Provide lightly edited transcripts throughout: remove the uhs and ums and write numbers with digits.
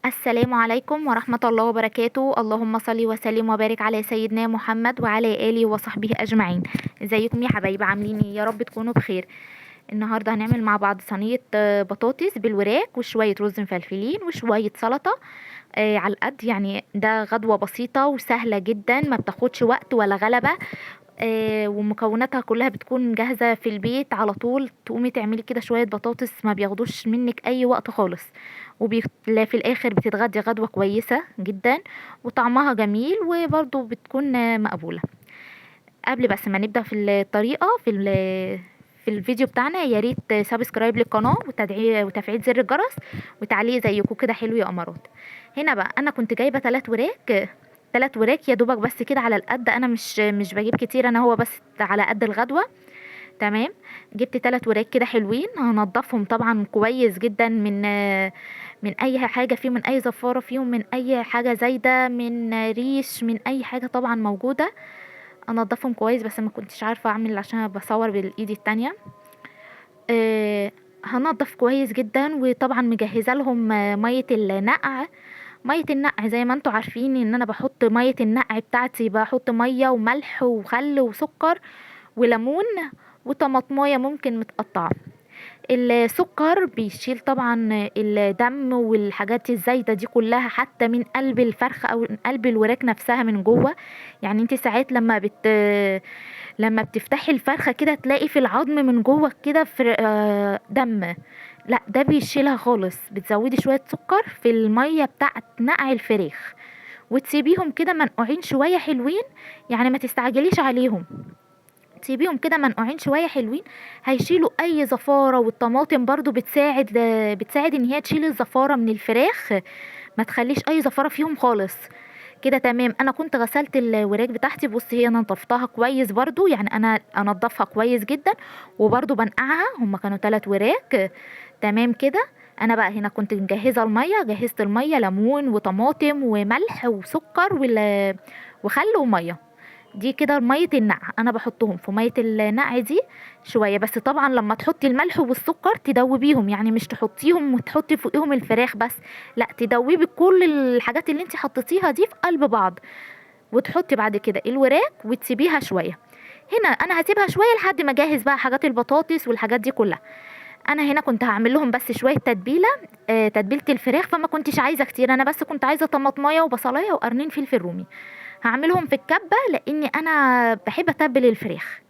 السلام عليكم ورحمة الله وبركاته. اللهم صل وسلم وبارك على سيدنا محمد وعلى آله وصحبه أجمعين. ازيكم يا حبايبي؟ عاملين ايه؟ يا رب تكونوا بخير. النهارده هنعمل مع بعض صينية بطاطس بالوراك وشوية رز مفلفلين وشوية سلطة على القد، يعني ده غدوة بسيطة وسهلة جدا، ما بتاخدش وقت ولا غلبة، ومكوناتها كلها بتكون جاهزة في البيت على طول. تقومي تعملي كده شوية بطاطس ما بياخدوش منك اي وقت خالص، وفي الاخر بتتغدي غدوة كويسة جدا وطعمها جميل وبرضو بتكون مقبولة. قبل بس ما نبدأ في الطريقة في الفيديو بتاعنا، يا ريت subscribe للقناة وتفعيل زر الجرس وتعليق زيكم كده حلو يا قمرات. هنا بقى انا كنت جايبة 3 وراك، 3 وراك يا دوبك بس كده على القد، انا مش بجيب كتير، انا هو بس على قد الغدوة. تمام، جبت 3 وراك كده حلوين، هنضفهم طبعا كويس جدا من اي حاجة فيهم، من اي زفارة فيهم، من اي حاجة زايدة، من ريش، من اي حاجة طبعا موجودة. انضفهم كويس، بس ما كنتش عارفة اعمل عشان بصور بالايد التانية. هنضف كويس جدا، وطبعا مجهزة لهم مية النقع. مية النقع زي ما انتوا عارفين ان انا بحط مية النقع بتاعتي، بحط مية وملح وخل وسكر وليمون وطماطمايه ممكن متقطعة. السكر بيشيل طبعا الدم والحاجات الزايدة دي كلها، حتى من قلب الفرخة او من قلب الوراك نفسها من جوه. يعني انت ساعات لما بتفتحي الفرخة كده تلاقي في العظم من جوه كده دم، لا ده بيشيلها خالص. بتزودي شوية سكر في المية بتاعت نقع الفراخ وتسيبيهم كده منقوعين شوية حلوين، يعني ما تستعجليش عليهم، تسيبيهم كده منقوعين شوية حلوين، هيشيلوا اي زفارة. والطماطم برضو بتساعد ان هي تشيل الزفارة من الفراخ، ما تخليش اي زفارة فيهم خالص كده. تمام، انا كنت غسلت الوراك بتاعتي، بصي هي انا نضفتها كويس برضو، يعني انا انضفها كويس جدا وبرضو بنقعها، هما كانوا 3 وراك. تمام كده، انا بقى هنا كنت مجهزه الميه، جهزت الميه ليمون وطماطم وملح وسكر وخل وميه، دي كده ميه النقع. انا بحطهم في ميه النقع دي شويه بس، طبعا لما تحطي الملح والسكر تدوبيهم، يعني مش تحطيهم وتحطي فوقيهم الفراخ بس، لا تدوبي كل الحاجات اللي انت حطيتيها دي في قلب بعض، وتحطي بعد كده الوراك وتسيبيها شويه. هنا انا هسيبها شويه لحد ما اجهز بقى حاجات البطاطس والحاجات دي كلها. انا هنا كنت هعمل لهم بس شويه تتبيله، تتبيله الفراخ، فما كنتش عايزه كتير، انا بس كنت عايزه طماطمايه وبصلايه وقرنين فلفل رومي. هعملهم في الكبه لاني انا بحب اتبل الفراخ.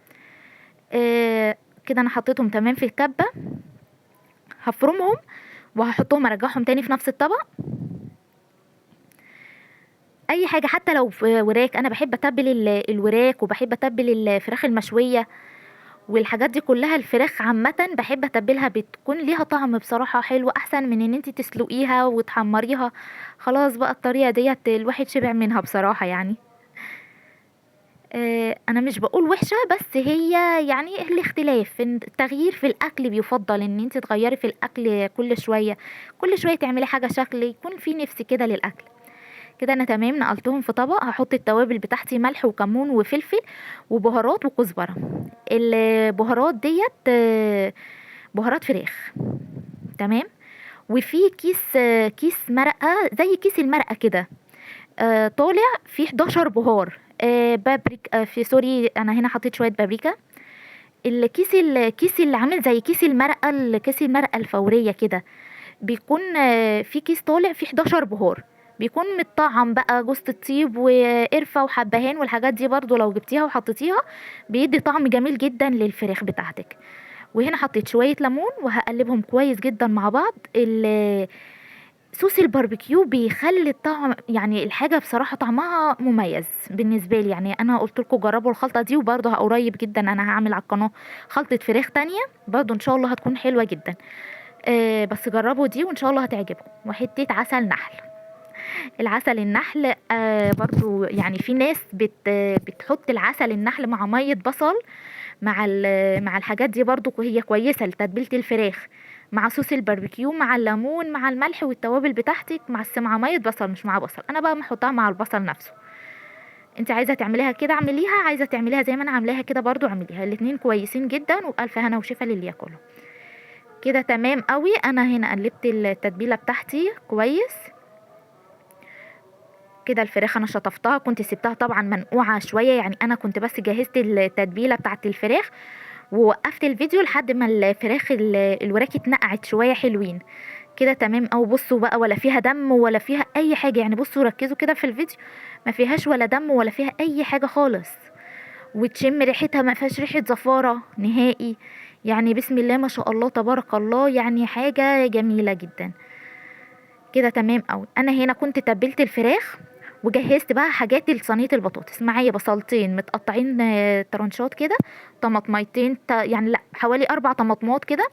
كده انا حطيتهم تمام في الكبه، هفرمهم وهحطهم ارجعهم تاني في نفس الطبق. اي حاجه حتى لو في وراك، انا بحب اتبل الوراك وبحب اتبل الفراخ المشويه والحاجات دي كلها. الفراخ عامه بحب اتبلها، بتكون ليها طعم بصراحه حلو، احسن من ان انت تسلقيها وتحمريها. خلاص بقى الطريقه ديت الواحد شبع منها بصراحه. انا مش بقول وحشه، بس هي الاختلاف، التغيير في الاكل بيفضل ان انت تغيري في الاكل كل شويه، كل شويه تعملي حاجه شكل يكون في نفس كده للاكل. كده انا تمام نقلتهم في طبق. هحط التوابل بتاعتي، ملح وكمون وفلفل وبهارات وكزبره. البهارات ديت، بهارات فراخ. تمام، وفي كيس مرقه زي كيس المرقه كده، طالع فيه 11 بهار، بابريك، في سوري انا هنا حطيت شويه بابريكا. الكيس اللي عامل زي كيس المرقه، الكيس المرقه الفوريه كده، بيكون في كيس طالع فيه 11 بهار، بيكون متطعم بقى جوزة الطيب وقرفة وحبهان والحاجات دي، برضو لو جبتيها وحطيتيها بيدي طعم جميل جدا للفراخ بتاعتك. وهنا حطيت شوية ليمون وهقلبهم كويس جدا مع بعض. صوص الباربيكيو بيخلي الطعم، يعني الحاجة بصراحة طعمها مميز بالنسبة لي. أنا قلت لكم جربوا الخلطة دي، وبرضه قريب جدا أنا هعمل على القناة خلطة فراخ تانية برضه إن شاء الله هتكون حلوة جدا، بس جربوا دي وإن شاء الله هتعجبكم. وحتة عسل نحل، العسل النحل، برضو في ناس بتحط العسل النحل مع مية بصل مع الحاجات دي، برضو هي كويسة لتتبيلة الفراخ، مع صوص الباربيكيو، مع الليمون، مع الملح والتوابل بتاعتك، مع مية بصل مش مع بصل. انا بقى بحطها مع البصل نفسه. انت عايزة تعمليها كده اعمليها، عايزة تعمليها زي ما انا عاملاها كده برضو اعمليها، الاتنين كويسين جدا وبألف هنا وشفا للي ياكله. كده تمام قوي. انا هنا قلبت التتبيلة بتاعتي كويس. كده الفراخ انا شطفتها، كنت سبتها طبعا منقوعه شوية، يعني انا كنت بس جهزت التتبيله بتاعه الفراخ ووقفت الفيديو لحد ما الفراخ الوراك اتنقعت شوية حلوين كده تمام. او بصوا بقى، ولا فيها دم ولا فيها اي حاجة، يعني بصوا ركزوا كده في الفيديو، ما فيهاش ولا دم ولا فيها اي حاجة خالص، وتشم ريحتها ما فيهاش ريحه زفاره نهائي، يعني بسم الله ما شاء الله تبارك الله، يعني حاجة جميلة جدا كده تمام قوي. انا هنا كنت تبلت الفراخ وجهزت بقى حاجات لصينيه البطاطس. معايا بصلتين متقطعين، ترانشات كده، طماطميتين، يعني لا حوالي 4 طماطمات كده،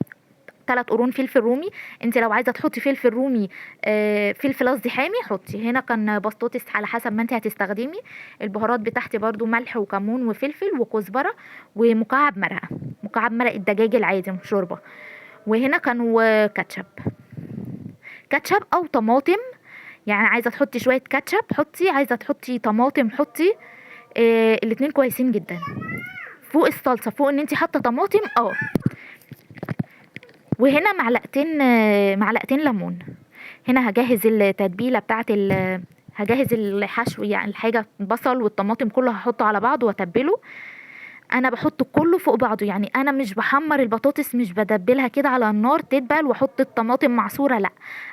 3 قرون فلفل رومي. انت لو عايزه تحطي فلفل رومي، فلفل قصدي حامي حطي. هنا كان بطاطس على حسب ما انت هتستخدمي. البهارات بتاعتي برضو ملح وكمون وفلفل وكزبره ومكعب مرقه، مكعب مرق الدجاج العادي مش شوربة. وهنا كانوا كاتشب، كاتشب او طماطم، يعني عايزه تحطي شوية كاتشب حطي، عايزه تحطي طماطم حطي، الاتنين كويسين جدا. فوق الصلصه، فوق ان انت حاطه طماطم. وهنا معلقتين ليمون. هنا هجهز التتبيله بتاعت هجهز الحشو، يعني الحاجة البصل والطماطم كله هحطه على بعض واتبله. انا بحط كله فوق بعضه، يعني انا مش بحمر البطاطس، مش بدبلها كده على النار تدبل واحط الطماطم معصوره، لا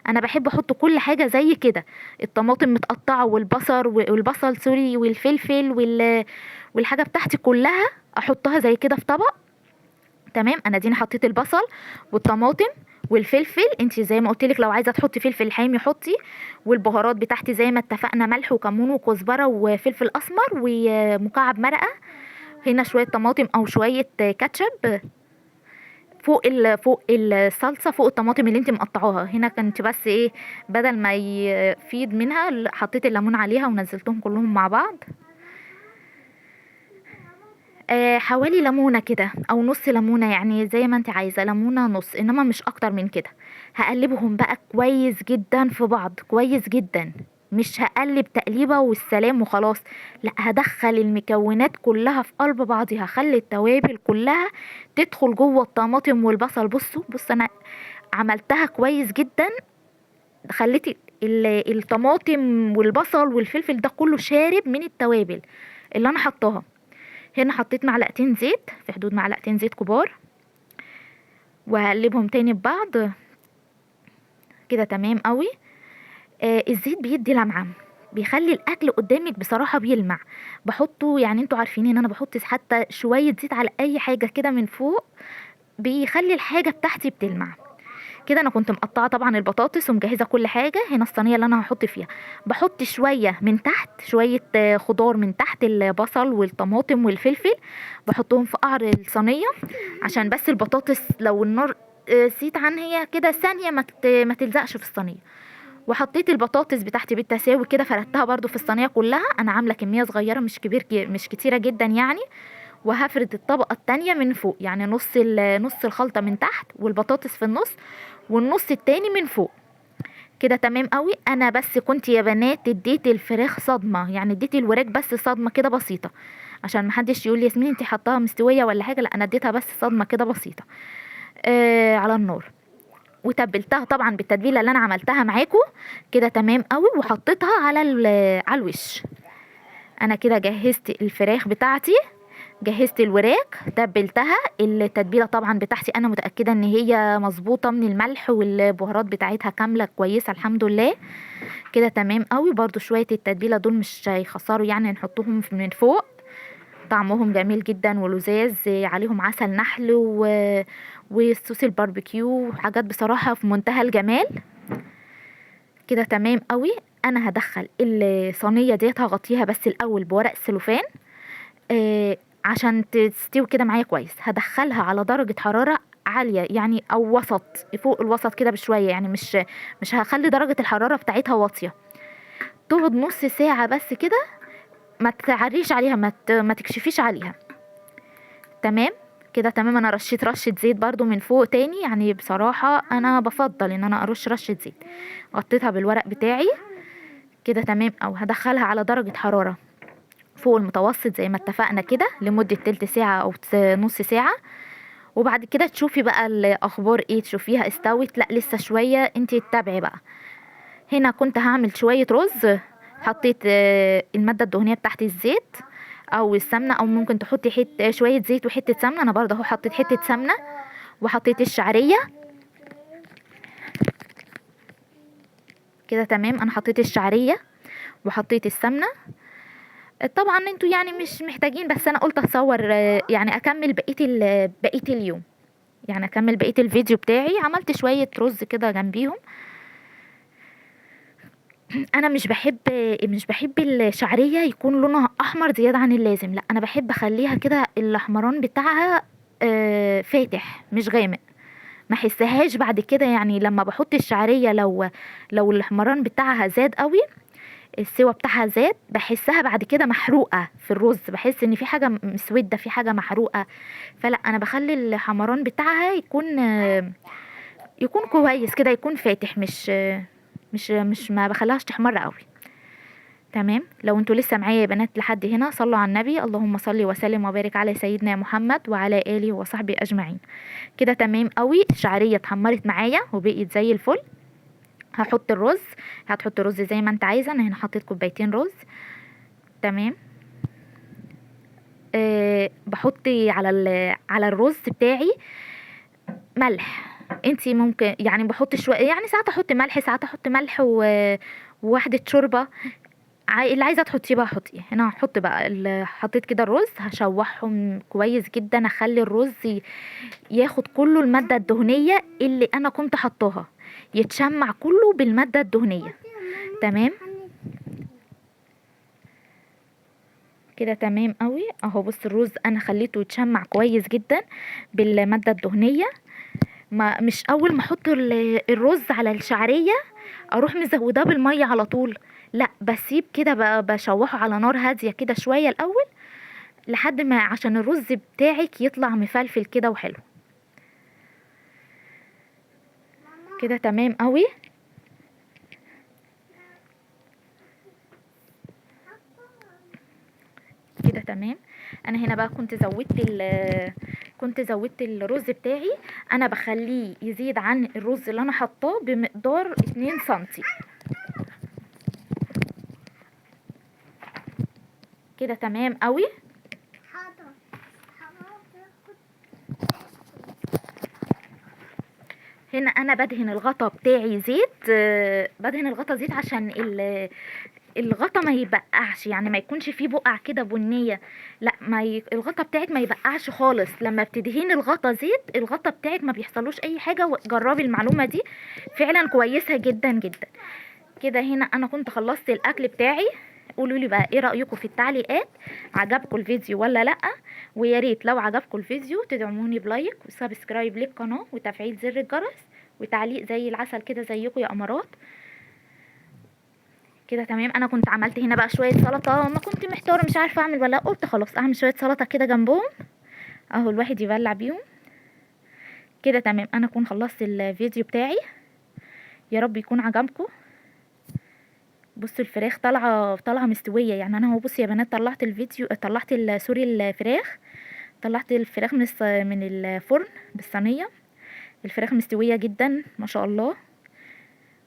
انا بحب احط كل حاجة زي كده، الطماطم متقطعه والبصل والبصل سوري والفلفل والحاجة بتاعتي كلها احطها زي كده في طبق تمام. انا دينا حطيت البصل والطماطم والفلفل، انت زي ما قلت لك لو عايزه تحطي فلفل حامي حطي، والبهارات بتاعتي زي ما اتفقنا ملح وكمون وكزبره وفلفل اسمر ومكعب مرقه. هنا شوية طماطم او شوية كاتشب فوق الصلصه، فوق الطماطم اللي انت مقطعاها. هنا كنت بس بدل ما يفيض منها حطيت الليمون عليها ونزلتهم كلهم مع بعض. حوالي ليمونه كده او نص ليمونه، يعني زي ما انت عايزه، ليمونه نص، انما مش اكتر من كده. هقلبهم بقى كويس جدا في بعض، كويس جدا، مش هقلب تقليبه والسلام وخلاص، لا هدخل المكونات كلها في قلب بعضها، هخلي التوابل كلها تدخل جوه الطماطم والبصل. بصوا انا عملتها كويس جدا، خليت الطماطم والبصل والفلفل ده كله شارب من التوابل اللي انا حطاها. هنا حطيت معلقتين زيت، في حدود معلقتين زيت كبار، وهقلبهم تاني ببعض كده تمام قوي. الزيت بيدي لمعة، بيخلي الاكل قدامك بصراحة بيلمع. بحطه، يعني انتوا عارفين ان انا بحط حتى شوية زيت على اي حاجة كده من فوق، بيخلي الحاجة بتاعتي بتلمع كده. انا كنت مقطعه طبعا البطاطس ومجهزه كل حاجة. هنا الصينية اللي انا هحط فيها بحط شوية من تحت، شوية خضار من تحت، البصل والطماطم والفلفل، بحطهم في قعر الصينية عشان بس البطاطس لو النار، سيت عن هي كده ثانية ما تلزقش في الصينية. وحطيت البطاطس بتاعتي بالتساوي كده، فردتها برضو في الصينية كلها. انا عامله كمية صغيرة مش كبير، مش كتيرة جدا يعني. وهفرد الطبقة التانية من فوق، يعني نص الخلطة من تحت والبطاطس في النص والنص التاني من فوق كده تمام قوي. انا بس كنت يا بنات اديت الفراخ صدمة، يعني اديت الوراك بس صدمة كده بسيطة، عشان محدش يقول لي ياسمين انتي حطاها مستوية ولا حاجة، لا انا اديتها بس صدمة كده بسيطة، على النار، وتبلتها طبعا بالتتبيله اللي انا عملتها معاكم كده تمام قوي، وحطيتها على الوش. انا كده جهزت الفراخ بتاعتي، جهزت الوراك، تبلتها التتبيله طبعا بتاعتي، انا متاكدة ان هي مظبوطة من الملح والبهارات بتاعتها كاملة كويسة الحمد لله كده تمام قوي. برضو شوية التتبيله دول مش هيخسروا، يعني نحطهم من فوق، طعمهم جميل جدا ولذاذ، عليهم عسل نحل وصوص الباربيكيو وحاجات بصراحة في منتهى الجمال كده تمام قوي. انا هدخل الصينية ديت، هغطيها بس الاول بورق السلوفان، عشان تستوي كده معايا كويس. هدخلها على درجة حرارة عالية يعني، او وسط، فوق الوسط كده بشوية، يعني مش هخلي درجة الحرارة بتاعتها واطية. تقعد نص ساعة بس كده، ما تعريش عليها، ما تكشفيش عليها تمام كده تمام. انا رشيت رشة زيت برضو من فوق تاني، يعني بصراحة انا بفضل ان انا ارش رشة زيت. غطيتها بالورق بتاعي كده تمام. او هدخلها على درجة حرارة فوق المتوسط زي ما اتفقنا كده لمدة تلت ساعة او نص ساعة، وبعد كده تشوفي بقى الاخبار ايه، تشوفيها استوت لا لسه شوية، انتي تتابعي بقى. هنا كنت هعمل شوية رز، حطيت المادة الدهنية بتاعت الزيت او السمنة، او ممكن تحطي حتة شوية زيت وحتة سمنه. انا برضه اهو حطيت حتة سمنه وحطيت الشعرية كده تمام. انا حطيت الشعرية وحطيت السمنة. طبعا انتوا يعني مش محتاجين، بس انا قلت اصور يعني اكمل بقية اليوم، يعني اكمل بقية الفيديو بتاعي. عملت شوية رز كده جنبيهم. انا مش بحب الشعرية يكون لونها احمر زيادة عن اللازم، لا انا بحب اخليها كده الاحمران بتاعها فاتح مش غامق، ما احسهاش بعد كده. يعني لما بحط الشعرية لو الاحمران بتاعها زاد قوي، السوا بتاعها زاد، بحسها بعد كده محروقة في الرز، بحس ان في حاجة مسودة، في حاجة محروقة. فلا انا بخلي الحمران بتاعها يكون كويس كده، يكون فاتح، مش ما بخليهاش تحمر قوي. تمام. لو انتوا لسه معايا يا بنات لحد هنا، صلوا على النبي، اللهم صل وسلم وبارك على سيدنا محمد وعلى اله وصحبه اجمعين. كده تمام قوي، الشعرية اتحمرت معايا وبقيت زي الفل. هحط الرز، هتحط الرز زي ما انت عايزه. انا هنا حطيت كوبايتين رز. تمام. بحط على الرز بتاعي ملح. انتي ممكن يعني بحط شوية، يعني ساعات احط ملح، ساعات احط ملح وواحدة شوربة، اللي عايزه تحطيه بقى حطيه. هنا هحط بقى حطيت كده الرز، هشوحهم كويس جدا، اخلي الرز ياخد كله المادة الدهنية اللي انا كنت حطاها، يتشمع كله بالماده الدهنية. تمام كده تمام قوي اهو. بص الرز انا خليته يتشمع كويس جدا بالماده الدهنية. ما مش اول ما احط الرز على الشعرية اروح مزوداه بالمية على طول، لا بسيب كده بشوحه على نار هادية كده شوية الاول، لحد ما عشان الرز بتاعك يطلع مفلفل كده وحلو كده. تمام قوي كده تمام. انا هنا بقى كنت زودت الرز بتاعي. انا بخليه يزيد عن الرز اللي انا حطاه بمقدار 2 سنتي كده. تمام قوي. هنا انا بدهن الغطا بتاعي زيت، بدهن الغطا زيت عشان الغطا ما يبقعش، يعني ما يكونش فيه بقع كده بنيه، لا ما الغطا بتاعك ما يبقعش خالص. لما بتدهني الغطا زيت الغطا بتاعك ما بيحصلوش اي حاجة. جربي المعلومة دي فعلا كويسة جدا جدا كده. هنا انا كنت خلصت الاكل بتاعي. قولوا لي بقى ايه رايكم في التعليقات، عجبكم الفيديو ولا لا؟ ويا ريت لو عجبكم الفيديو تدعموني ب like و subscribe للقناة وتفعيل زر الجرس وتعليق زي العسل كده زيكم يا قمرات كده. تمام. انا كنت عملت هنا بقى شوية سلطة، ما كنت محتارة مش عارفه اعمل ولا، قلت خلاص اعمل شوية سلطة كده جنبهم اهو، الواحد يبلع بيهم كده. تمام. انا اكون خلصت الفيديو بتاعي، يا رب يكون عجبكم. بصوا الفراخ طالعه مستوية، يعني انا اهو بصوا يا بنات طلعت الفيديو، طلعت sorry الفراخ، طلعت الفراخ من الفرن بالصينيه. الفراخ مستوية جدا ما شاء الله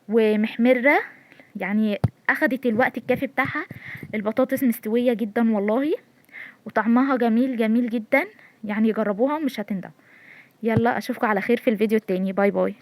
ومحمره، يعني اخدت الوقت الكافي بتاعها. البطاطس مستوية جدا والله، وطعمها جميل جميل جدا، يعني جربوها ومش هتندموا. يلا اشوفكم على خير في الفيديو التاني. bye bye.